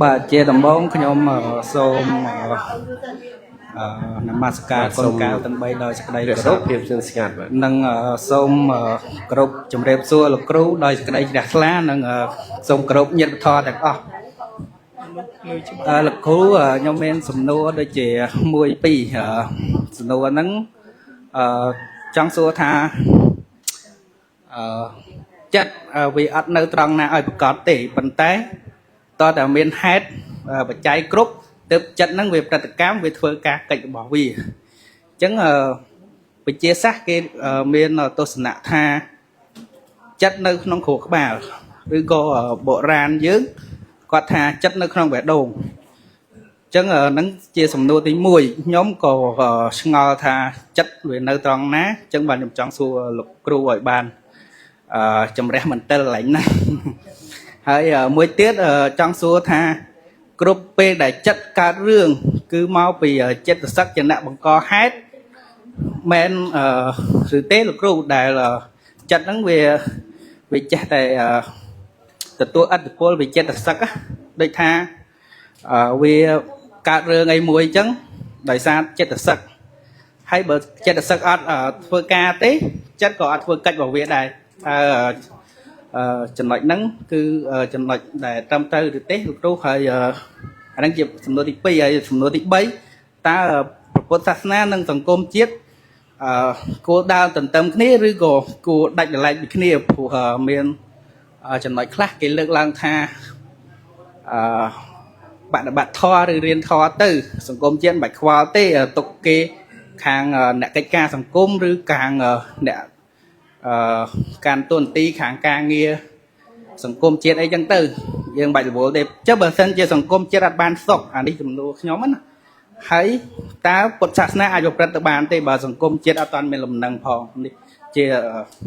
បាទជាដំបូងខ្ញុំសូមអឺនមស្ការ បាទសូម កូនកៅទាំង3ដោយសេចក្តី រក្សា គោរព ភាពស្ងៀមស្ងាត់បាទ និងសូមគោរពជម្រាបសួរលោកគ្រូដោយសេចក្តីជ្រះថ្លានិងសូមគោរពញាតិធម៌ទាំងអស់លោកគ្រូខ្ញុំមានសំណួរដូចជា1 2សំណួរហ្នឹងអឺចង់សួរថាអឺចិត្តវាអត់នៅត្រង់ណាឲ្យប្រកបទេប៉ុន្តែតើតែមានហេតុបច្ច័យគ្រប់ទើបចិត្តហ្នឹងវាប្រតិកម្មវាធ្វើការកិច្ចរបស់វាអញ្ចឹងអឺវិទ្យាសាស្ត្រគេមានទស្សនៈថាចិត្តនៅក្នុងខួរក្បាលឬក៏បុរាណយើងគាត់ថាចិត្តនៅក្នុងបេះដូងអញ្ចឹងហ្នឹងជាសំណួរទី1ខ្ញុំក៏ឆ្ងល់ថាចិត្តវានៅត្រង់ណាអញ្ចឹងបាទខ្ញុំចង់សួរលោកគ្រូឲ្យបានអឺជំរះមន្ទិលកន្លែងហ្នឹងហើយមួយទៀតចង់សួរថាគ្រប់ពេលដែលចិត្តកើតរឿងគឺមកពីចិត្តសឹកជាអ្នកបង្កហេតុមែនឬទេលោកគ្រូដែលចិត្តហ្នឹងវាចេះតែទទួលឥទ្ធិពលវិចិត្តសឹកដូចថាវាកើតរឿងអីមួយអញ្ចឹងដោយសារចិត្តសឹកហើយបើចិត្តសឹកអត់ធ្វើការទេចិត្តក៏អត់ធ្វើកិច្ចរបស់វាដែរតើចំណុចហ្នឹងគឺចំណុចដែលត្រឹមត្រូវឬទេលោកគ្រូហើយអាហ្នឹងជាសំណួរទី2ហើយសំណួរទី3តើពុទ្ធសាសនានិងសង្គមជាតិអឺគួរដើរទន្ទឹមគ្នាឬក៏គួរដាច់ដោយឡែកពីគ្នាព្រោះមានចំណុចខ្លះគេលើកឡើងថាអឺបដិបត្តិធម៌ឬរៀនធម៌ទៅសង្គមជាតិមិនបាច់ខ្វល់ទេទុកគេខាងអ្នកកិច្ចការសង្គមឬខាងអ្នកអឺកាន់តួនាទីខាងការងារសង្គមជាតិអីចឹងទៅយើងបាច់រវល់ទេចុះបើសិនជាសង្គមជាតិអត់បានសុខអានេះចំនួនខ្ញុំណាហើយតើពុទ្ធសាសនាអាចប្រព្រឹត្តទៅបានទេបើសង្គមជាតិអត់ទាន់មានលំនឹងផងនេះជា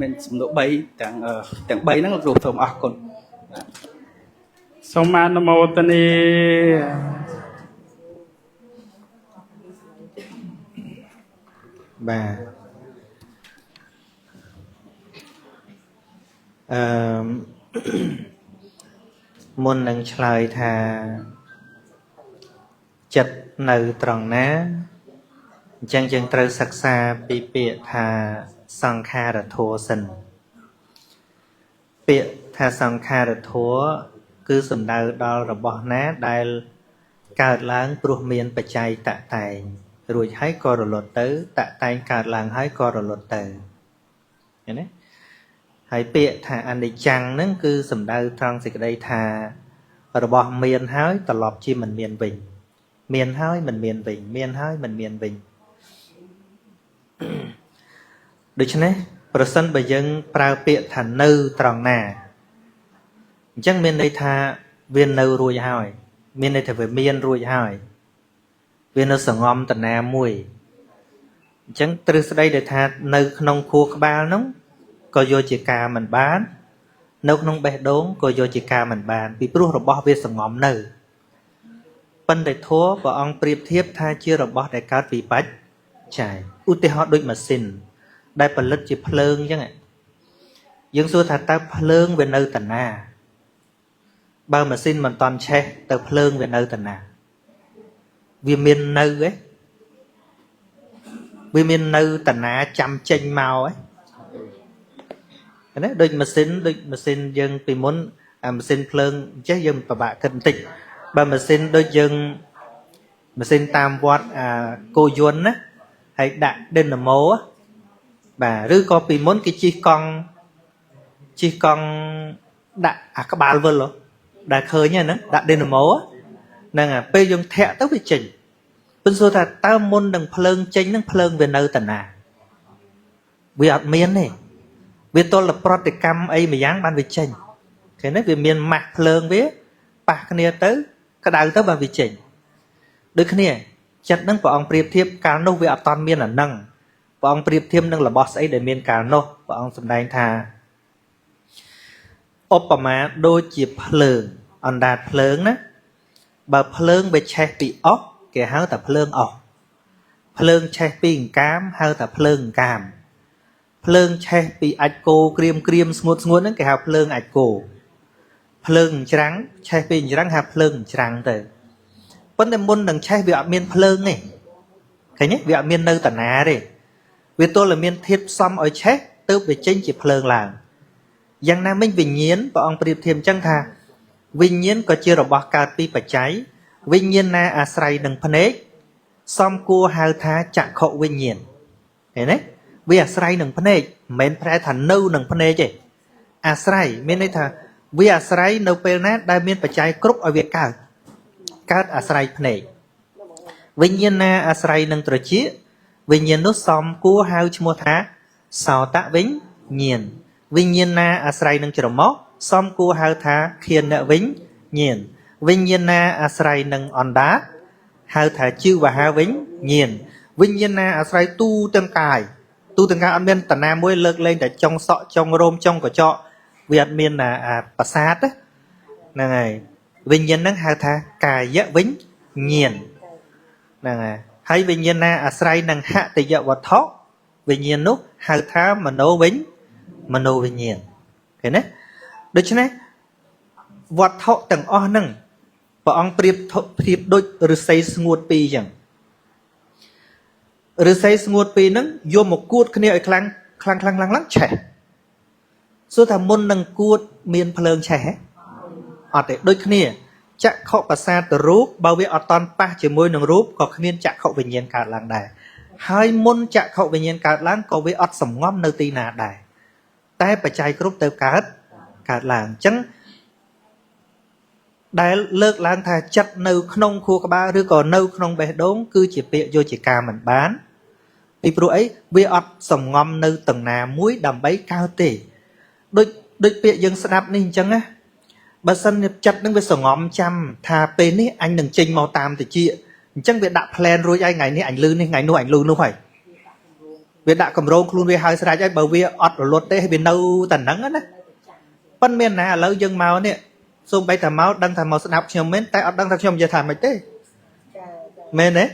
មានសំណួរ3ទាំងទាំង3ហ្នឹងលោកគ្រូសូមអរគុណ សូមអនុមោទនា បាទអឺមុននឹងឆ្លើយថាចិត្តនៅត្រង់ណាអញ្ចឹងយើងត្រូវសិក្សាពីពាក្យថាសង្ខារធัวសិនពាក្យថាសង្ខារធัวគឺសំដៅដល់របស់ណាដែលកើតឡើងព្រោះមានបច្ច័យតតែងរួចហើយក៏រលត់ទៅតតែងកើតឡើងហើយក៏រលត់ទៅឃើញទេហើយពាក្យថាអនិច្ចំហ្នឹងគឺសំដៅត្រង់សេចក្តីថារបស់មានហើយត្រឡប់ជាមិនមានវិញមានហើយមិនមានវិញមានហើយមិនមានវិញដូច្នេះប្រសិនបើយើងប្រើពាក្យថានៅត្រង់ណាអញ្ចឹងមានន័យថាវានៅរួចហើយមានន័យថាវាមានរួចហើយវានៅសងំតាណាមួយអញ្ចឹងទ្រឹស្ដីដែលថានៅក្នុងខួរក្បាលនោះក៏យកជាការមិនបាននៅក្នុងបេះដូងក៏យកជាការមិនបានពីព្រោះរបស់វាសងំនៅប៉ុន្តែធម៌ព្រះអង្គប្រៀបធៀបថាជារបស់ដែលកើតពីបច្ច័យឧទាហរណ៍ដូចម៉ាស៊ីនដែលផលិតជាភ្លើងអញ្ចឹងយើងសួរថាតើភ្លើងវានៅតាណាបើម៉ាស៊ីនមិនតន់ឆេះទៅភ្លើងវានៅតាណាវាមាននៅឯវាមាននៅតាណាចាំចេញមកឯណាដូចម៉ាស៊ីនយើងពីមុនអាម៉ាស៊ីនភ្លើងអញ្ចេះយើងពិបាកគិតបន្តិចបើម៉ាស៊ីនដូចយើងម៉ាស៊ីនតាមវត្តអាគោយន្តណាហើយដាក់ឌិណាម៉ូបាទឬក៏ពីមុនគេជិះកង់ដាក់អាក្បាលវិលដែលឃើញហ្នឹងដាក់ឌិណាម៉ូហ្នឹងពេលយើងធាក់ទៅវាចេញពិនសួរថាតើមុននឹងភ្លើងចេញហ្នឹងភ្លើងវានៅតាណាវាអត់មានទេវាទល់តែប្រតិកម្មអីមួយយ៉ាងបានវាចេញឃើញទេវាមានម៉ាស់ភ្លើងវាប៉ះគ្នាទៅក្តៅទៅបានវាចេញដូចគ្នាចិត្តហ្នឹងព្រះអង្គប្រៀបធៀបកាលនោះវាអត់តាន់មានអាហ្នឹងព្រះអង្គប្រៀបធៀបនឹងរបស់ស្អីដែលមានកាលនោះព្រះអង្គសម្ដែងថាឧបមាដូចជាភ្លើងអណ្ដាតភ្លើងណាបើភ្លើងវាឆេះពីអុសគេហៅថាភ្លើងអុសភ្លើងឆេះពីអង្កាមហៅថាភ្លើងអង្កាម ភ្លើងឆេះពីអាចគោក្រៀមក្រៀមស្ងួតស្ងួតហ្នឹងគេហៅភ្លើងអាចគោភ្លើងច្រាំងឆេះពីច្រាំងហៅភ្លើងច្រាំងទៅប៉ុន្តែមុននឹងឆេះវាអត់មានភ្លើងទេឃើញទេវាអត់មាននៅតាណាទេវាទល់តែមានធាតុផ្សំឲ្យឆេះទើបវាចេញជាភ្លើងឡើងយ៉ាងណាមិញវិញ្ញាណព្រះអង្គប្រៀបធៀបអញ្ចឹងថាវិញ្ញាណក៏ជារបស់កើតពីបច្ច័យវិញ្ញាណណាអាស្រ័យនឹងភ្នែកសំគួរហៅថាចក្ខុវិញ្ញាណឃើញទេវាអាស្រ័យនឹងភ្នែកមិនមែនប្រែថានៅនឹងភ្នែកទេអាស្រ័យមានន័យថាវាអាស្រ័យនៅពេលណាដែលមានបច្ច័យគ្រប់ឲ្យវាកើតកើតអាស្រ័យភ្នែកវិញ្ញាណណាអាស្រ័យនឹងត្រចៀកវិញ្ញាណនោះសំគួរហៅឈ្មោះថាសោតវិញ្ញាណវិញ្ញាណណាអាស្រ័យនឹងច្រមុះសំគួរហៅថាឃានវិញ្ញាណវិញ្ញាណណាអាស្រ័យនឹងអណ្ដាតហៅថាជីវហាវិញ្ញាណវិញ្ញាណណាអាស្រ័យទូទាំងកាយទូទាំងកាយអត់មានតាណាមួយលើកលែងតែចុងសក់ចុងរោមចុងកញ្ចក់វាអត់មានអាប្រសាទហ្នឹងហើយវិញ្ញាណហ្នឹងហៅថាកាយវិញ្ញាណហ្នឹងហើយហើយវិញ្ញាណណាអាស្រ័យនឹងហតយវត្ថុវិញ្ញាណនោះហៅថាមโนវិមโนវិញ្ញាណឃើញទេដូច្នេះវត្ថុទាំងអស់ហ្នឹងព្រះអង្គប្រៀបធៀបដូចឫស្សីស្ងួតពីរអញ្ចឹងឫស្សីស្ងួតពីរហ្នឹងយកមកគួតគ្នាឲ្យខ្លាំងខ្លាំងខ្លាំងខ្លាំងខ្លាំងឆេះសួរថាមុននឹងគួតមានភ្លើងឆេះទេអត់ទេដូចគ្នាចក្ខុប្រសាទរូបបើវាអត់តន់ប៉ះជាមួយនឹងរូបក៏គ្មានចក្ខុវិញ្ញាណកើតឡើងដែរហើយមុនចក្ខុវិញ្ញាណកើតឡើងក៏វាអត់សំងំនៅទីណាដែរតែបច្ច័យគ្រប់ទៅកើតកើតឡើងអញ្ចឹងដែលលើកឡើងថាចិត្តនៅក្នុងខួរក្បាលឬក៏នៅក្នុងបេះដូងគឺជាពាក្យយកជាការមិនបានពីព្រោះអីវាអត់សំងំនៅតំណាមួយដើម្បីកើតទេដូចពាក្យយើងស្ដាប់នេះអញ្ចឹងណាបើសិនចិត្តនឹងវាសងំចាំថាពេលនេះអញនឹងចេញមកតាមតិចអញ្ចឹងវាដាក់ plan រួចហើយថ្ងៃនេះអញលឺនេះថ្ងៃនោះអញលឺនោះហើយវាដាក់កម្រងខ្លួនវាហើយស្រេចហើយបើវាអត់រលត់ទេវានៅតែហ្នឹងណាប៉ិនមានណាឥឡូវយើងមកនេះសូម្បីតែមកដឹងថាមកស្ដាប់ខ្ញុំមែនតែអត់ដឹងថាខ្ញុំនិយាយថាម៉េចទេមែនទេ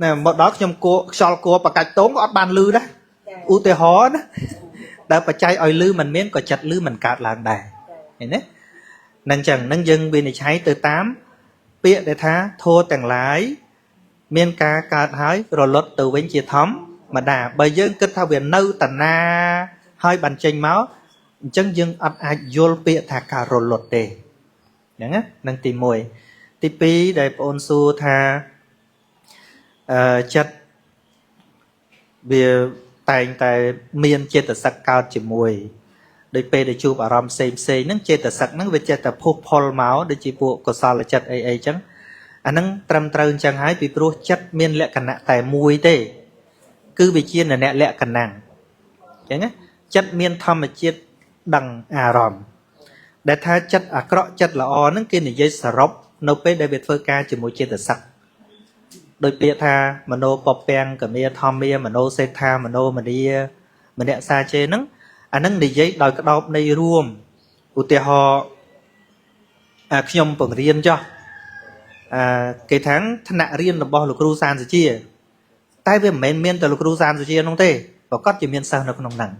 ណែមកដល់ខ្ញុំគួខ្យល់គួបកាច់តងក៏អត់បានលឺដែរឧទាហរណ៍ណាដែលបច្ច័យឲ្យលឺមិនមានក៏ចិត្តលឺមិនកើតឡើងដែរឃើញទេនឹងចឹងនឹងយើងវិនិច្ឆ័យទៅតាមពាក្យដែលថាធัวទាំងឡាយមានការកើតហើយរលត់ទៅវិញជាធម្មតាបើយើងគិតថាវានៅតាណាហើយបានចេញមកអញ្ចឹងយើងអត់អាចយល់ពាក្យថាការរលត់ទេហ្នឹងណានឹងទី1ទី2ដែលបងអូនសួរថាចិត្តវាតែងតែមានចេតសិកកើតជាមួយដូចពេលដែលជួបអារម្មណ៍ផ្សេងផ្សេងហ្នឹងចេតសិកហ្នឹងវាចេះតែផុសផុលមកដូចជាពួកកុសលចិត្តអីអីចឹងអាហ្នឹងត្រឹមត្រូវអញ្ចឹងហើយពីព្រោះចិត្តមានលក្ខណៈតែមួយទេគឺវាជានៈលក្ខណៈអញ្ចឹងណាចិត្តមានធម្មជាតិដឹងអារម្មណ៍ដែលថាចិត្តអាក្រក់ចិត្តល្អហ្នឹងគេនិយាយសរុបនៅពេលដែលវាធ្វើការជាមួយចេតសិកដោយពាក្យថាមโนពពាំងកមាធម្មាមโนសេដ្ឋាមโนមនីមនសាជេហ្នឹងអាហ្នឹងនិយាយដោយក្តោបនៃរួមឧទាហរណ៍អាខ្ញុំបង្រៀនចុះគេថាថ្នាក់រៀនរបស់លោកគ្រូសានសុជាតែវាមិនមែនមានតែលោកគ្រូសានសុជានោះទេប្រកាសជាមានសិស្សនៅក្នុងហ្នឹង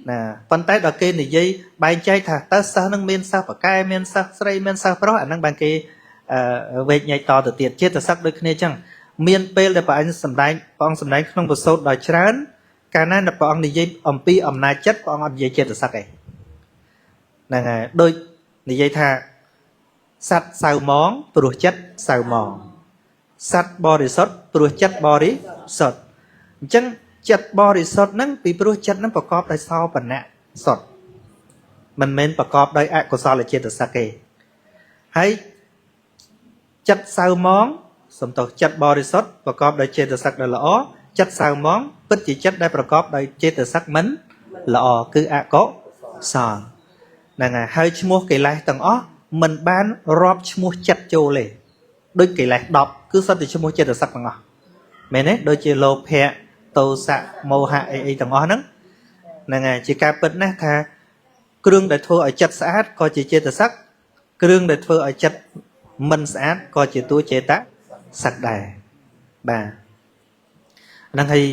ណាប៉ុន្តែដល់គេនិយាយបែងចែកថាតើសិស្សនឹងមានសិស្សបកែមានសិស្សស្រីមានសិស្សប្រុសអាហ្នឹងបានគេវែកញែកតទៅទៀតចេតសិកដូចគ្នាចឹងមានពេលដែលព្រះអង្គសម្ដែងព្រះអង្គសម្ដែងក្នុងប្រសូតដោយច្រើនកាលណាព្រះអង្គនិយាយអំពីអំណាចចិត្តព្រះអង្គអត់និយាយចេតសិកទេហ្នឹងហើយដូចនិយាយថាសត្វសៅមងព្រោះចិត្តសៅមងសត្វបរិសុទ្ធព្រោះចិត្តបរិសុទ្ធអញ្ចឹងចិត្តបរិសុទ្ធហ្នឹងពីព្រោះចិត្តហ្នឹងប្រកបដោយសោបនៈសុទ្ធមិនមែនប្រកបដោយអកុសលចេតសិកទេហើយចិត្តសៅមងសំទោសចិត្តបរិសុទ្ធប្រកបដោយចេតសិកដែលល្អចិត្តសៅមងពិតជាចិត្តដែលប្រកបដោយចេតសិកមិនល្អគឺអកុសលហ្នឹងហើយឈ្មោះកិលេសទាំងអស់មិនបានរាប់ឈ្មោះចិត្តចូលទេដូចកិលេស10គឺសុទ្ធតែឈ្មោះចេតសិកទាំងអស់មែនទេដូចជាលោភៈទោសៈមោហៈអីអីទាំងអស់ហ្នឹងហ្នឹងហើយជាការពិតណាស់ថាគ្រឿងដែលធ្វើឲ្យចិត្តស្អាតក៏ជាចេតសិកគ្រឿងដែលធ្វើឲ្យចិត្តមិនស្អាតក៏ជាតួចេតសិកដែរបាទហ្នឹងហើយ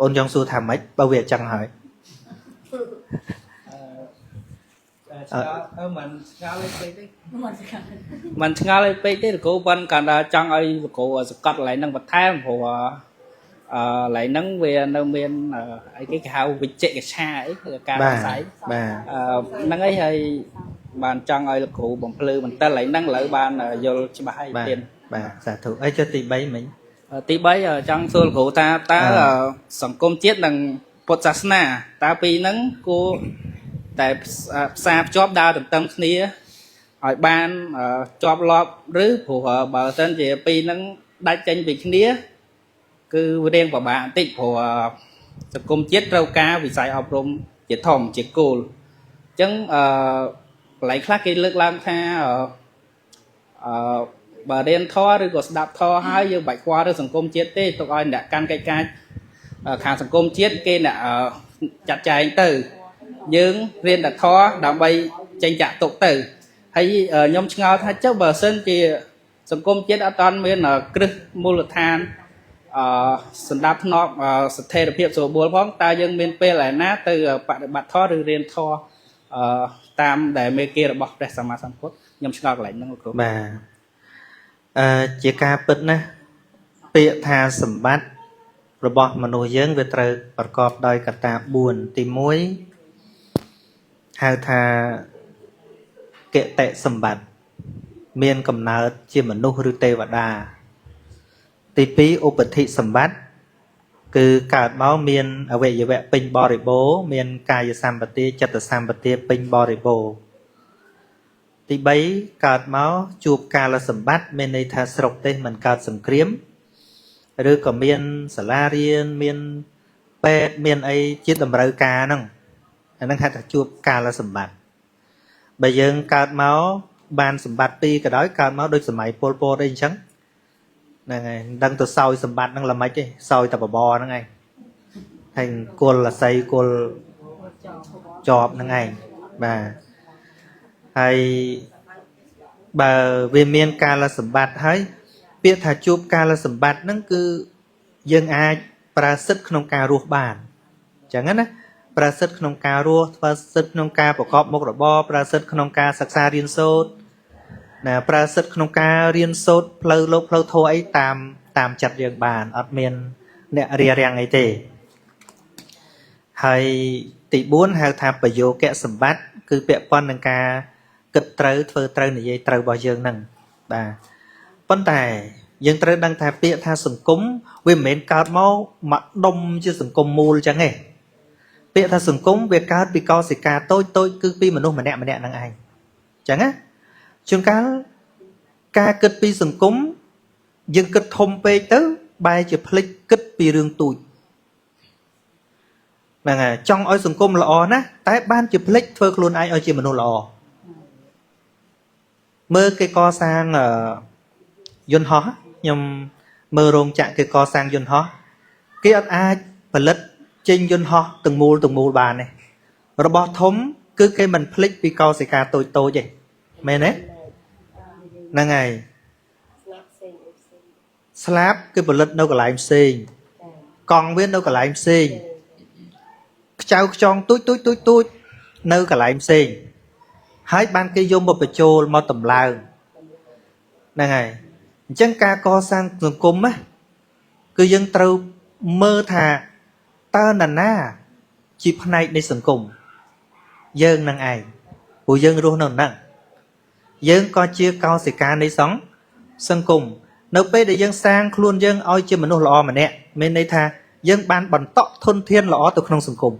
បងចង់សួរថាម៉េចបើវាអញ្ចឹងហើយ ឆ្ងល់អឺមិនឆ្ងល់អីពេកទេមិនឆ្ងល់អីពេកទេលោកគ្រូប៉ុនគាត់ថាចង់ឲ្យលោកគ្រូសកត់កន្លែងហ្នឹងបន្ថែមព្រោះអឺកន្លែងហ្នឹងវានៅមានអីគេគេហៅវិជ្ជកឆាអីគឺការ បាទ ស័យ បាទ អឺហ្នឹងអីហើយបានចង់ឲ្យលោកគ្រូបំភ្លឺបន្តិចកន្លែងហ្នឹងឥឡូវបានយល់ច្បាស់ហើយ បាទ ទៀត បាទសាធុអីចុះទី3មិញ ទី3ចង់សួរលោកគ្រូថាតើសង្គមជាតិនិងពុទ្ធសាសនាតើពីរហ្នឹងគួរតែផ្សារភ្ជាប់ដើរទន្ទឹមគ្នាឲ្យបានជាប់លាប់ឬព្រោះបើសិនជាពីរហ្នឹងដាច់ចេញពីគ្នាគឺរៀងពិបាកបន្តិចព្រោះសង្គមជាតិត្រូវការវិស័យអប់រំជាធំជាគោលអញ្ចឹងអឺកន្លែងខ្លះគេលើកឡើងថាអឺបើរៀនធម៌ឬក៏ស្ដាប់ធម៌ហើយយើងបាច់ខ្វល់រឿងសង្គមជាតិទេទុកឲ្យអ្នកកាន់កិច្ចការខាងសង្គមជាតិគេអ្នកចាត់ចែងទៅយើងរៀនតែធម៌ដើម្បីចេញចាក់ទុកទៅហើយខ្ញុំឆ្ងល់ថាចុះបើសិនជាសង្គមជាតិអត់តាន់មានគ្រឹះមូលដ្ឋានអឺសម្ដាប់ធ្នាប់ស្ថិរភាពស្រួលបួលផងតើយើងមានពេលឯណាទៅបដិបត្តិធម៌ឬរៀនធម៌អឺតាមដែលមេគារបស់ព្រះសម្មាសម្ពុទ្ធខ្ញុំឆ្ងល់កន្លែងហ្នឹងលោកគ្រូ បាទអឺជាការពិតណាស់ពាក្យថាសម្បត្តិរបស់មនុស្សយើងវាត្រូវប្រកបដោយកត្តា4ទី1ហៅថាគតិសម្បត្តិមានកំណើតជាមនុស្សឬទេវតាទី2ឧបធិសម្បត្តិគឺកើតមកមានអវយវៈពេញបរិបូរណ៍មានកាយសម្បទាចិត្តសម្បទាពេញបរិបូរណ៍ទី3កើតមកជួបកាលសម្បត្តិមានន័យថាស្រុកទេសមិនកើតសង្គ្រាមឬក៏មានសាលារៀនមានពេទ្យមានអីជាតម្រូវការហ្នឹងអាហ្នឹងហៅថាជួបកាលសម្បត្តិបើយើងកើតមកបានសម្បត្តិពីរក៏ដោយកើតមកដូចសម័យពលពតអីអញ្ចឹងហ្នឹងហើយមិនដឹងទៅសោយសម្បត្តិហ្នឹងល្មិចទេសោយតែបបរហ្នឹងឯងហើយគល់អាស័យគល់ជាប់ហ្នឹងឯងបាទហើយបើវាមានកាលសម្បត្តិហើយពាក្យថាជួបកាលសម្បត្តិហ្នឹងគឺយើងអាចប្រើសិទ្ធិក្នុងការរស់បានអញ្ចឹងណាប្រើសិទ្ធិក្នុងការរស់ធ្វើសិទ្ធិក្នុងការប្រកបមុខរបរប្រើសិទ្ធិក្នុងការសិក្សារៀនសូត្រណាប្រើសិទ្ធិក្នុងការរៀនសូត្រផ្លូវលោកផ្លូវធម៌អីតាមតាមចិត្តយើងបានអត់មានអ្នករារាំងអីទេហើយទី4ហៅថាប្រយោគសម្បត្តិគឺពាក់ព័ន្ធនឹងការគិតត្រូវធ្វើត្រូវនិយាយត្រូវរបស់យើងហ្នឹងបាទប៉ុន្តែយើងត្រូវដឹងថាពាក្យថាសង្គមវាមិនមែនកើតមកមួយដុំជាសង្គមមូលអញ្ចឹងទេពាក្យថាសង្គមវាកើតពីកោសិកាតូចតូចគឺពីមនុស្សម្នាក់ម្នាក់ហ្នឹងឯងអញ្ចឹងណាជួនកាលការគិតពីសង្គមយើងគិតធំពេកទៅបែរជាភ្លេចគិតពីរឿងទូចហ្នឹងហើយចង់ឲ្យសង្គមល្អណាស់តែបានជាភ្លេចធ្វើខ្លួនឯងឲ្យជាមនុស្សល្អមើលគេកសាងយន្តហោះខ្ញុំមើលរោងចក្រគេកសាងយន្តហោះគេអត់អាចផលិតចេញយន្តហោះទាំងមូលទាំងមូលបានទេរបស់ធំគឺគេមិនភ្លេចពីកោសិកាតូចតូចទេមែនទេហ្នឹងហើយស្លាបគឺផលិតនៅកន្លែងផ្សេងកង់វានៅកន្លែងផ្សេងខ្ចៅខ្ចងទូចទូចទូចទូចនៅកន្លែងផ្សេងហើយបានគេយកមកបញ្ចូលមកតម្លើងហ្នឹងហើយអញ្ចឹងការកសាងសង្គមណាគឺយើងត្រូវមើលថាតើនរណាជាផ្នែកនៃសង្គមយើងនឹងឯងព្រោះយើងរស់នៅហ្នឹងយើងក៏ជាកោសិកានៃសង្គមនៅពេលដែលយើងសាងខ្លួនយើងឲ្យជាមនុស្សល្អម្នាក់មានន័យថាយើងបានបន្តធនធានល្អទៅក្នុងសង្គម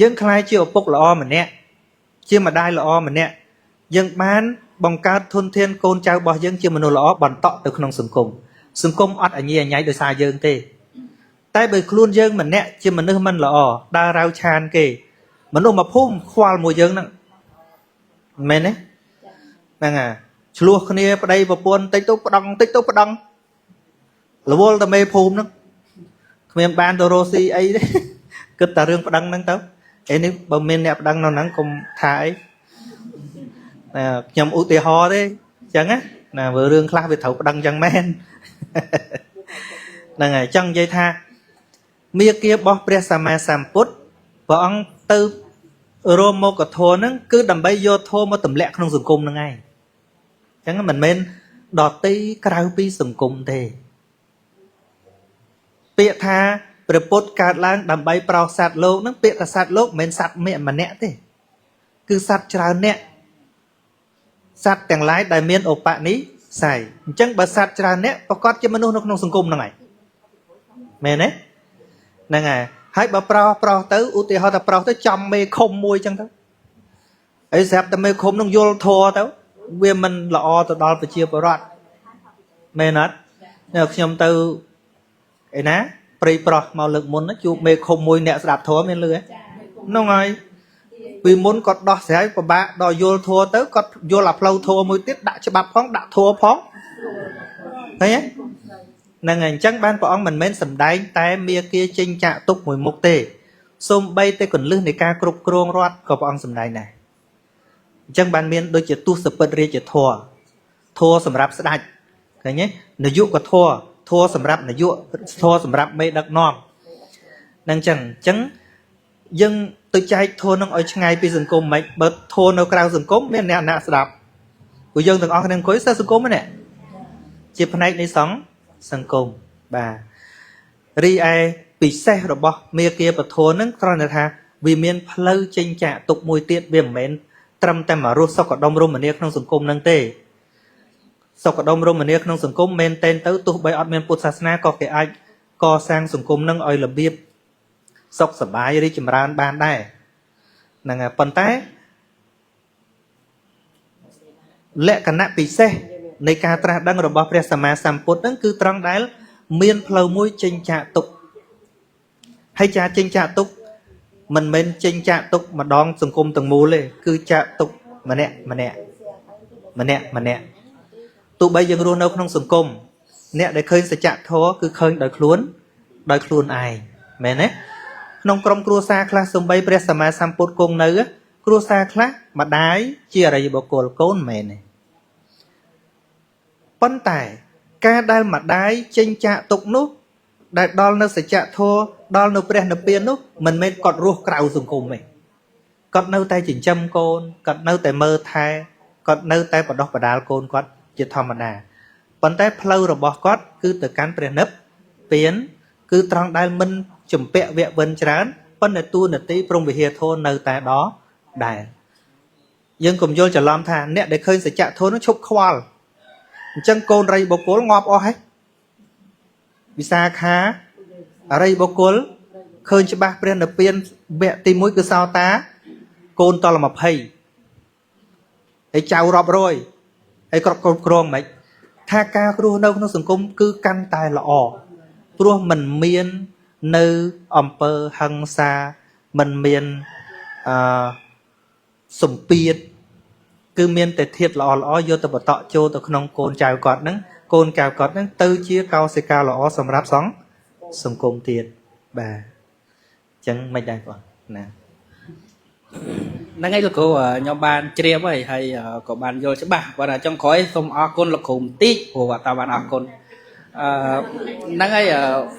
យើងក្លាយជាឪពុកល្អម្នាក់ជាម្ដាយល្អម្នាក់យើងបានបង្កើតធនធានកូនចៅរបស់យើងជាមនុស្សល្អបន្តទៅក្នុងសង្គមសង្គមអត់អញញ៉ៃដោយសារយើងទេតែបើខ្លួនយើងម្នាក់ជាមនុស្សមិនល្អដើររៅឆានគេមនុស្សមួយភូមិខ្វល់មួយយើងហ្នឹងមែនទេហ្នឹងហើយឆ្លោះគ្នាប្តីប្រពន្ធតិចទៅប្តឹងតិចទៅប្តឹងរវល់តែមេភូមិហ្នឹងគ្មានបានទៅរស់ស៊ីអីទេគិតតែរឿងប្តឹងហ្នឹងទៅអីនេះបើមានអ្នកប្តឹងនៅហ្នឹងកុំថាអីណាខ្ញុំឧទាហរណ៍ទេអញ្ចឹងណាបើរឿងខ្លះវាត្រូវប្តឹងអញ្ចឹងមែនហ្នឹងហើយចង់និយាយថា មាគារបស់ព្រះសម្មាសម្ពុទ្ធព្រះអង្គទៅរមមកធម៌ហ្នឹងគឺដើម្បីយកធម៌មកទម្លាក់ក្នុងសង្គមហ្នឹងឯងអញ្ចឹងមិនមែនដតីក្រៅពីសង្គមទេពាក្យថាព្រះពុទ្ធកើតឡើងដើម្បីប្រោសសត្វលោកហ្នឹងពាក្យថាសត្វលោកមិនមែនសត្វម្នាក់ទេគឺសត្វច្រើនអ្នកសត្វទាំងឡាយដែលមានឧបនិស្ស័យអញ្ចឹងបើសត្វច្រើនអ្នកប្រកាសជាមនុស្សនៅក្នុងសង្គមហ្នឹងឯងមែនទេហ្នឹងហើយហើយបើប្រោសប្រោសទៅឧទាហរណ៍ថាប្រោសទៅចំមេឃុំមួយអញ្ចឹងទៅហើយស្រាប់តែមេឃុំនឹងយល់ធัวទៅវាមិនល្អទៅដល់ប្រជាពលរដ្ឋមែនអត់នៅខ្ញុំទៅឯណាព្រៃប្រោះមកលើកមុនជួបមេឃុំមួយអ្នកស្ដាប់ធម៌មានលឺហ្នឹងហើយពីមុនគាត់ដោះស្រាយពិបាកដល់យល់ធัวទៅគាត់យល់អាផ្លូវធัวមួយទៀតដាក់ច្បាប់ផងដាក់ធัวផងឃើញទេហ្នឹងហើយអញ្ចឹងបានព្រះអង្គមិនមែនសំដែងតែមាគាចេញចាក់ទុកមួយមុខទេសូម្បីតែកលឹះនៃការគ្រប់គ្រងរដ្ឋក៏ព្រះអង្គសំដែងដែរអញ្ចឹងបានមានដូចជាទស្សពិតរាជធម៌ធម៌សម្រាប់ស្ដេចឃើញទេនយោកធម៌ធម៌សម្រាប់នយោធម៌សម្រាប់មេដឹកនាំហ្នឹងអញ្ចឹងអញ្ចឹងយើងទៅចែកធម៌នឹងឲ្យឆ្ងាយពីសង្គមមិនបើធម៌នៅក្រៅសង្គមមានអ្នកណាស្ដាប់ព្រោះយើងទាំងអស់គ្នាអង្គុយសិស្សសង្គមហ្នឹងជាផ្នែកនៃសង្គសង្គមបាទរីឯពិសេសរបស់មេគាពធនឹងគ្រាន់តែថាវាមានផ្លូវចេញចាកទុកមួយទៀតវាមិនមែនត្រឹមតែមករស់សុខដុមរមនាក្នុងសង្គមនឹងទេសុខដុមរមនាក្នុងសង្គមមែនតែនទៅទោះបីអត់មានពុទ្ធសាសនាក៏គេអាចកសាងសង្គមនឹងឲ្យរបៀបសុខសប្បាយរីកចម្រើនបានដែរហ្នឹងហើយប៉ុន្តែលក្ខណៈពិសេសនៃការត្រាស់ដឹងរបស់ព្រះសម្មាសម្ពុទ្ធហ្នឹងគឺត្រង់ដែលមានផ្លូវមួយចេញចាកទុកហើយចាចេញចាកទុកមិនមែនចេញចាកទុកម្ដងសង្គមទាំងមូលទេគឺចាកទុកម្នាក់ម្នាក់ម្នាក់ម្នាក់ទោះបីយើងរស់នៅក្នុងសង្គមអ្នកដែលឃើញសច្ចធម៌គឺឃើញដោយខ្លួនដោយខ្លួនឯងមែនទេក្នុងក្រុមគ្រួសារខ្លះសំបីព្រះសម្មាសម្ពុទ្ធគង់នៅគ្រួសារខ្លះម្ដាយជាអរិយបុគ្គលកូនមែនទេប៉ុន្តែការដែលម្ដាយចេញចាកទុកនោះដែលដល់នៅសច្ចធម៌ដល់នៅព្រះនិព្វាននោះមិនមែនគាត់រស់ក្រៅសង្គមទេគាត់នៅតែចិញ្ចឹមកូនគាត់នៅតែមើលថែគាត់នៅតែបដោះបដាលកូនគាត់ជាធម្មតាប៉ុន្តែផ្លូវរបស់គាត់គឺទៅកាន់ព្រះនិព្វានគឺត្រង់ដែលមិនជំពាក់វៈវិនច្រើនប៉ុន្តែតួនាទីព្រហ្មវិហារធម៌នៅតែដដែលយើងកុំយល់ច្រឡំថាអ្នកដែលឃើញសច្ចធម៌នោះឈប់ខ្វល់អញ្ចឹងកូនរីបុគ្គលងាប់អស់ហើយវិសាខាអរិយបុគ្គលឃើញច្បាស់ព្រះនិព្វានវគ្គទី1គឺសោតាកូនតល20ហើយចៅរាប់រយហើយគ្រប់គ្រប់គ្រងមិនថាការរស់នៅក្នុងសង្គមគឺកាន់តែល្អព្រោះមិនមាននៅអំពើហិង្សាមិនមានអឺសម្ពាធគឺមានតែធាតុល្អល្អយកទៅបន្តចូលទៅក្នុងកូនចៅគាត់ហ្នឹងកូនចៅគាត់ហ្នឹងទៅជាកោសិកាល្អសម្រាប់សង្គមទៀតបាទអញ្ចឹងមិនដែរបងណា ហ្នឹងហើយលោកគ្រូខ្ញុំបានជ្រាបហើយហើយក៏បានយល់ច្បាស់គាត់ថាចុងក្រោយសូមអរគុណលោកគ្រូបន្តិចព្រោះអត់តាមបានអរគុណអឺហ្នឹងហើយ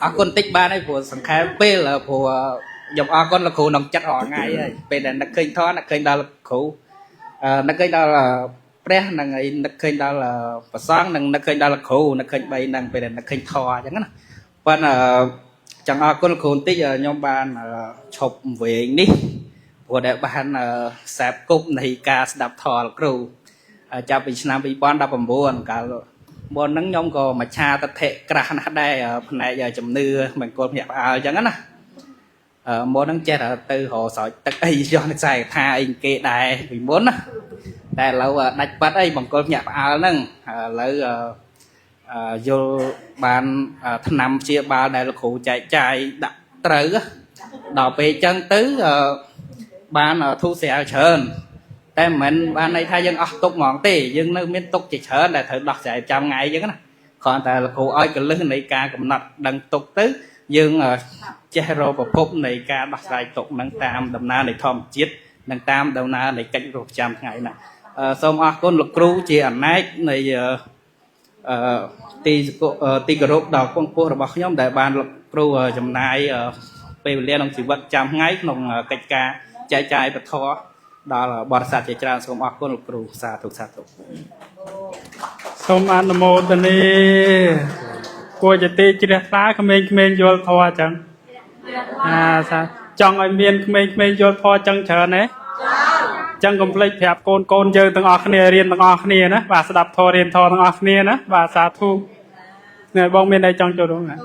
អរគុណបន្តិចបានហើយព្រោះសង្ខេបពេលព្រោះខ្ញុំអរគុណលោកគ្រូក្នុងចិត្តរាល់ថ្ងៃហើយពេលដែលនឹកឃើញធម៌នឹកឃើញដល់លោកគ្រូអឺនឹកឃើញដល់ព្រះហ្នឹងហើយនឹកឃើញដល់ព្រះសង្ឃនិងនឹកឃើញដល់លោកគ្រូនឹកឃើញ3ហ្នឹងពេលដែលនឹកឃើញធម៌អញ្ចឹងណាប៉ុន្តែចង់អរគុណលោកគ្រូបន្តិចខ្ញុំបានឈប់វែងនេះព្រោះដែលបានខ្សែគប់នៃការស្ដាប់ធម៌លោកគ្រូចាប់ពីឆ្នាំ2019កាលមុនហ្នឹងខ្ញុំក៏មច្ឆាទិដ្ឋិក្រាស់ណាស់ដែរផ្នែកជំនឿមង្គលភ្ញាក់ផ្អើលអញ្ចឹងណាមុនហ្នឹងចេះតែទៅរកស្រោចទឹកអីយកខ្សែថាអីគេដែរពីមុនណាតែឥឡូវដាច់បាត់អីមង្គលភ្ញាក់ផ្អើលហ្នឹងឥឡូវយល់បានថ្នាំព្យាបាលដែលលោកគ្រូចែកចាយដាក់ត្រូវដល់ពេលអញ្ចឹងទៅបានធូរស្រាលច្រើនតែមិនមែនបានន័យថាយើងអស់ទុកហ្មងទេយើងនៅមានទុកជាច្រើនដែលត្រូវដោះស្រាយចាំថ្ងៃអញ្ចឹងណាគ្រាន់តែលោកគ្រូឲ្យកលឹះនៃការកំណត់ដឹងទុកទៅយើងចេះរកប្រភពនៃការដោះស្រាយទុកនឹងតាមដំណើរនៃធម្មជាតិនិងតាមដំណើរនៃកិច្ចរស់ប្រចាំថ្ងៃណាសូមអរគុណលោកគ្រូជាអណែកនៃ អឺទីសកទីគោរពដល់ពងពោះរបស់ខ្ញុំដែលបានលោកគ្រូចំណាយពេលវេលាក្នុងជីវិតចាំថ្ងៃក្នុងកិច្ចការចែកចាយពធដល់បរិស័ទជាច្រើនសូមអរគុណលោកគ្រូសាធុសាធុ សូមអនុមោទនាគួរជាទីជ្រះថ្លាក្មេងៗយល់ធម៌អញ្ចឹងអាសាចង់ឲ្យមានក្មេងៗយល់ធម៌អញ្ចឹងច្រើនទេចឹងកុំភ្លេចប្រាប់កូនកូនយើងទាំងអស់គ្នារៀនទាំងអស់គ្នាណាបាទស្ដាប់ធម៌រៀនធម៌ទាំងអស់គ្នាណាបាទសាធុនេះបងមានអីចង់ចូលរួមណា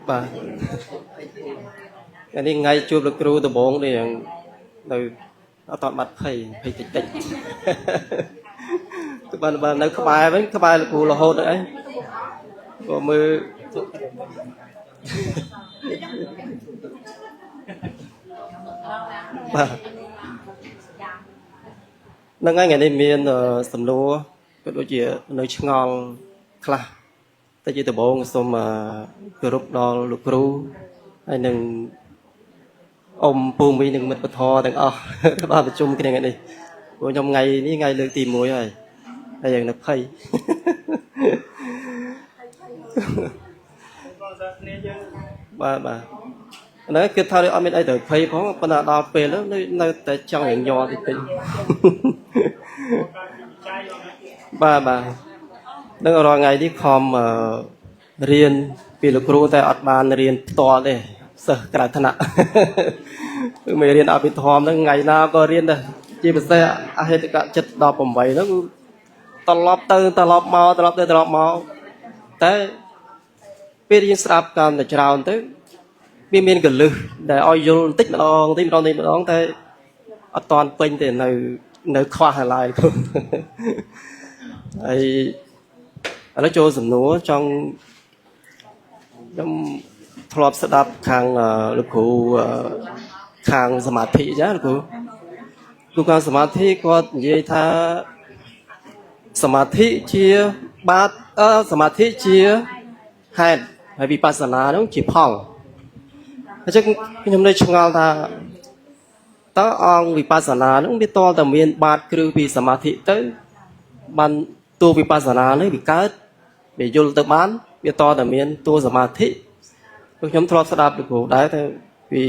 បាទថ្ងៃនេះថ្ងៃជួបលោកគ្រូដំបងនេះនៅអត់តបាត់ភ័យភ័យតិចតិចគឺបានបាននៅក្បែរវិញក្បែរលោកគ្រូរហូតទៅអីក៏មើលបាទហ្នឹងហើយថ្ងៃនេះមានសំណួរក៏ដូចជានៅឆ្ងល់ខ្លះតែជាដំបូងសូមគោរពដល់លោកគ្រូហើយនឹងអ៊ំពូមីនិងមិត្តពធទាំងអស់ បាទប្រជុំគ្នាថ្ងៃនេះព្រោះខ្ញុំថ្ងៃនេះថ្ងៃលើកទី1ហើយហើយយ៉ាងនៅភ័យ បាទបាទហ្នឹងគឺថាអត់មានអីត្រូវភ័យផងប៉ុន្តែដល់ពេលហ្នឹងនៅតែចង់ឲ្យញ័រតិចតិចបាទបាទនឹងរាល់ថ្ងៃនេះខំរៀនពីលោកគ្រូតែអត់បានរៀនផ្ទាល់ទេសិស្សក្រៅថ្នាក់គឺមិនរៀនអភិធម្មហ្នឹងថ្ងៃណាក៏រៀនដែរជាពិសេសអហេតុកចិត្ត18ហ្នឹងគឺត្រឡប់ទៅត្រឡប់មកត្រឡប់ទៅត្រឡប់មកតែពេលរៀនស្ដាប់កាន់តែច្រើនទៅវាមានកលឹះដែលឲ្យយល់បន្តិចម្ដងបន្តិចម្ដងបន្តិចម្ដងតែអត់តាន់ពេញទេនៅនៅខ្វះហើយឡើយហើយឥឡូវចូលសំណួរចង់ខ្ញុំធ្លាប់ស្ដាប់ខាងលោកគ្រូខាងសមាធិចាលោកគ្រូគ្រូខាងសមាធិគាត់និយាយថាសមាធិជាបាតសមាធិជាហេតុហើយវិបស្សនានោះជាផលអញ្ចឹងខ្ញុំនៅឆ្ងល់ថាតើអង្គវិបស្សនានោះវាតលតែមានបាតគ្រឹះពីសមាធិទៅបានតួវិបស្សនានេះវាកើតវាយល់ទៅបានវាតតែមានតួសមាធិព្រោះខ្ញុំធ្លាប់ស្ដាប់លោកគ្រូដែរទៅពី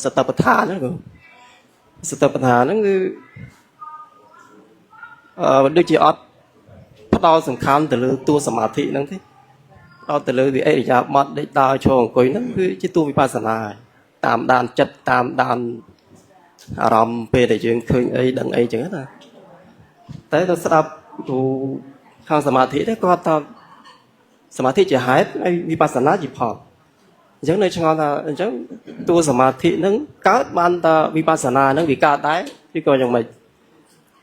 សតបដ្ឋានហ្នឹងគ្រូសតបដ្ឋានហ្នឹងគឺដូចជាអត់ផ្ដោតសំខាន់ទៅលើតួសមាធិហ្នឹងទេផ្ដោតទៅលើវិអិរិយាបថដេកដើរឈរអង្គុយហ្នឹងគឺជាតួវិបស្សនាហើយតាមដានចិត្តតាមដានអារម្មណ៍ពេលដែលយើងឃើញអីដឹងអីចឹងណាតែដល់ស្ដាប់គ្រូខាងសមាធិទេគាត់ថាសមាធិជាហេតុហើយវិបស្សនាជាផលអញ្ចឹងនៅឆ្ងល់ថាអញ្ចឹងតួសមាធិហ្នឹងកើតបានតាវិបស្សនាហ្នឹងវាកើតដែរឬក៏យ៉ាងម៉េច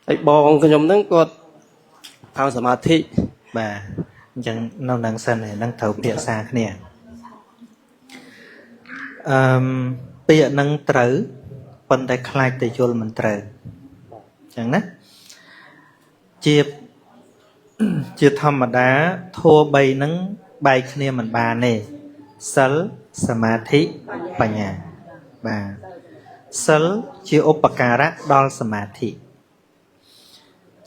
ហើយបងខ្ញុំហ្នឹងគាត់ខាងសមាធិ បាទអញ្ចឹងនៅនឹងសិនឯហ្នឹងត្រូវពិភាក្សាគ្នាអឺមពាក្យហ្នឹងត្រូវប៉ុន្តែខ្លាចតែយល់មិនត្រូវអញ្ចឹងណាជាជាធម្មតាធัว3ហ្នឹងបែកគ្នាមិនបានទេសិលសមាធិបញ្ញាបាទសិលជាឧបការៈដល់សមាធិ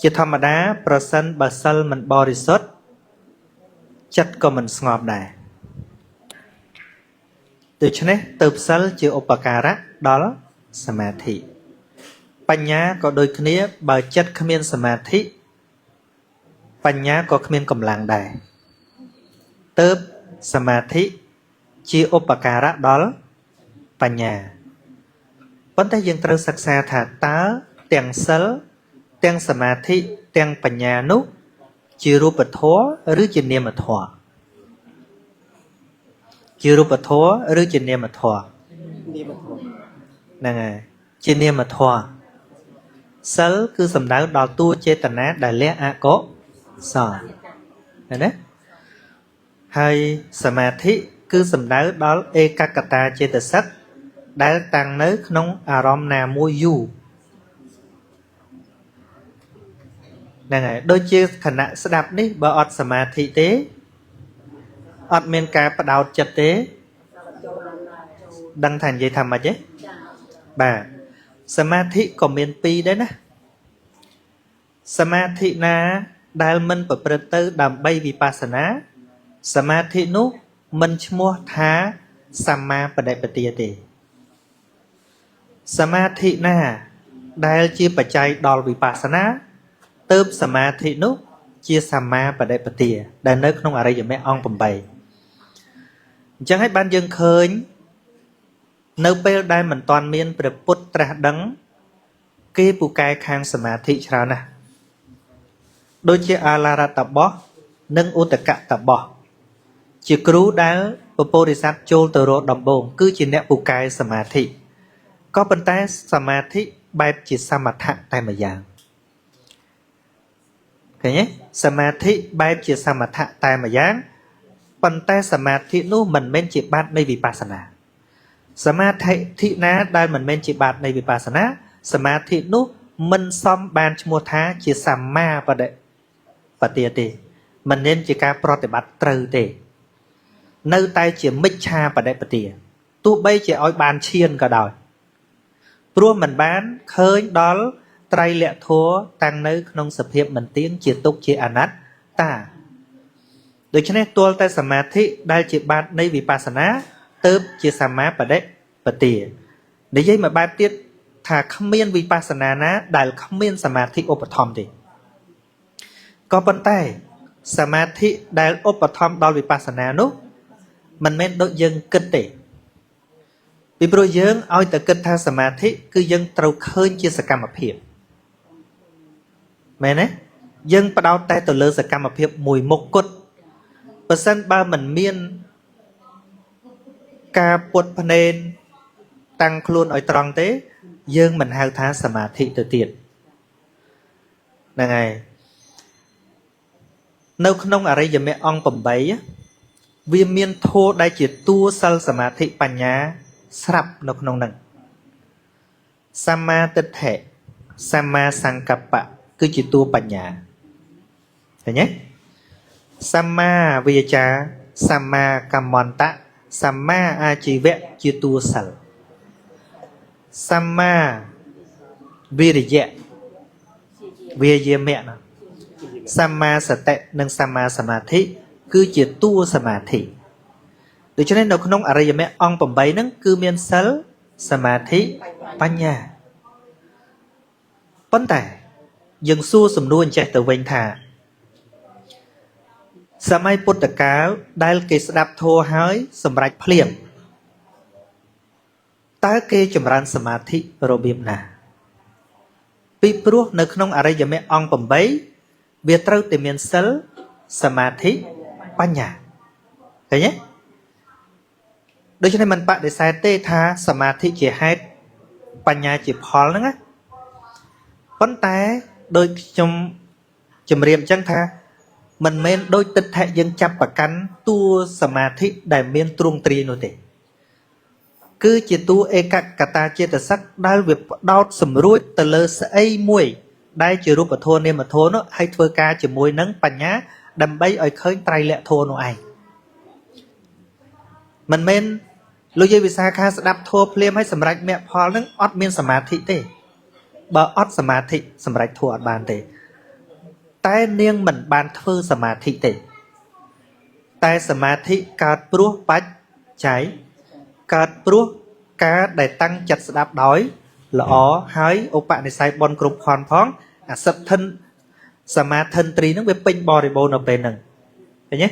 ជាធម្មតាប្រសិនបើសិលមិនបរិសុទ្ធចិត្តក៏មិនស្ងប់ដែរដូច្នេះទៅសិលជាឧបការៈដល់សមាធិបញ្ញាក៏ដូចគ្នាបើចិត្តគ្មានសមាធិបញ្ញាក៏គ្មានកម្លាំងដែរទៅសមាធិជាឧបការៈដល់បញ្ញាប៉ុន្តែយើងត្រូវសិក្សាថាតើទាំងសិលទាំងសមាធិទាំងបញ្ញានោះជារូបធម៌ឬជានាមធម៌ជារូបធម៌ឬជានាមធម៌ នាមធម៌ ហ្នឹងហើយជានាមធម៌សិលគឺសំដៅដល់តួចេតនាដែលលះអកុសលឃើញទេហើយសមាធិគឺសំដៅដល់ឯកកតាចេតសិកដែលតាំងនៅក្នុងអារម្មណ៍ណាមួយយូរហ្នឹងហើយដូចជាខណៈស្ដាប់នេះបើអត់សមាធិទេអត់មានការបដោតចិត្តទេដឹងថានិយាយថាម៉េចទេបាទសមាធិក៏មានពីរដែរណា សមាធិណាដែលមិនប្រព្រឹត្តទៅដើម្បីវិបស្សនា សមាធិនោះមិនឈ្មោះថាសម្មាបដិបទាទេ សមាធិណាដែលជាបច្ច័យដល់វិបស្សនាទៅសមាធិនោះជាសម្មាបដិបទា ដែលនៅក្នុងអរិយមគ្គអង្គ8អញ្ចឹងហើយបានយើងឃើញ នៅពេលដែលមិនទាន់មានព្រះពុទ្ធត្រាស់ដឹង គេពូកែខាងសមាធិច្រើនណាស់ដូចជាអាឡារតបោះនិងឧតកតបោះជាគ្រូដែលពពោធិសត្វចូលទៅរកដំបូងគឺជាអ្នកពូកែសមាធិក៏ប៉ុន្តែសមាធិបែបជាសមថៈតែម្យ៉ាងឃើញទេសមាធិបែបជាសមថៈតែម្យ៉ាងប៉ុន្តែសមាធិនោះមិនមែនជាបាតនៃវិបស្សនា សមាធិណាដែលមិនមែនជាបាតនៃវិបស្សនា សមាធិនោះមិនសមបានឈ្មោះថាជាសម្មាបដិបទាទេមិនមែនជាការប្រតិបត្តិត្រូវទេ នៅតែជាមិច្ឆាបដិបទាទោះបីជាឲ្យបានឈានក៏ដោយព្រោះមិនបានឃើញដល់ត្រៃលក្ខធម៌តាំងនៅក្នុងសភាពមិនទៀងជាទុក្ខជាអនត្តាដូច្នេះទាល់តែសមាធិដែលជាបាតនៃវិបស្សនាទៅជាសម្មាបដិបទានិយាយមួយបែបទៀតថាគ្មានវិបស្សនាណាដែលគ្មានសមាធិឧបត្ថម្ភទេក៏ប៉ុន្តែសមាធិដែលឧបត្ថម្ភដល់វិបស្សនានោះមិនមែនដូចយើងគិតទេពីព្រោះយើងឲ្យតែគិតថាសមាធិគឺយើងត្រូវឃើញជាសកម្មភាពមែនទេយើងផ្ដោតតែទៅលើសកម្មភាពមួយមុខគត់បើសិនបើមិនមានការពុតភ្នែនតាំងខ្លួនឲ្យត្រង់ទេ យើងមិនហៅថាសមាធិទៅទៀតហ្នឹងហើយនៅក្នុងអរិយមគ្គអង្គ8វាមានធម៌ដែលជាតួសិលសមាធិបញ្ញាស្រាប់នៅក្នុងហ្នឹងសម្មាទិដ្ឋិសម្មាសង្កប្បៈគឺជាតួបញ្ញាឃើញទេសម្មាវាចាសម្មាកម្មន្តៈសម្មាអាជីវៈជាតួសិលសម្មាវិរិយៈវាយាមៈណាសម្មាសតិនិងសម្មាសមាធិគឺជាតួសមាធិដូច្នេះនៅក្នុងអរិយមគ្គអង្គ8ហ្នឹងគឺមានសិលសមាធិបញ្ញាប៉ុន្តែយើងសួរសំណួរអញ្ចេះទៅវិញថាសម័យពុទ្ធកាលដែលគេស្ដាប់ធម៌ហើយសម្រេចភ្លាមតើគេចម្រើនសមាធិរបៀបណាពីព្រោះនៅក្នុងអរិយមគ្គអង្គ8វាត្រូវតែមានសិលសមាធិបញ្ញាឃើញទេដូច្នេះមិនបដិសេធទេថាសមាធិជាហេតុបញ្ញាជាផលហ្នឹងណាប៉ុន្តែដោយខ្ញុំជម្រាបអញ្ចឹងថាមិនមែនដោយទិដ្ឋិយើងចាប់ប្រកាន់តួសមាធិដែលមានទ្រង់ទ្រាយនោះទេគឺជាតួឯកកតាចេតសិកដែលវាផ្ដោតសម្រួចទៅលើស្អីមួយដែលជារូបធម៌នាមធម៌នោះហើយធ្វើការជាមួយនឹងបញ្ញាដើម្បីឲ្យឃើញត្រៃលក្ខធម៌នោះឯងមិនមែនលោកយាយវិសាខាស្ដាប់ធម៌ភ្លាមហើយសម្រេចមគ្គផលនឹងអត់មានសមាធិទេបើអត់សមាធិសម្រេចធម៌អត់បានទេតែនាងមិនបានធ្វើសមាធិទេតែសមាធិកើតព្រោះបច្ច័យកើតព្រោះការដែលតាំងចិត្តស្ដាប់ដោយល្អហើយឧបនិស្ស័យបុណ្យគ្រប់ខនផងអសិទ្ធិនសមាធិនត្រីនឹងវាពេញបរិបូរណ៍នៅពេលហ្នឹងឃើញទេ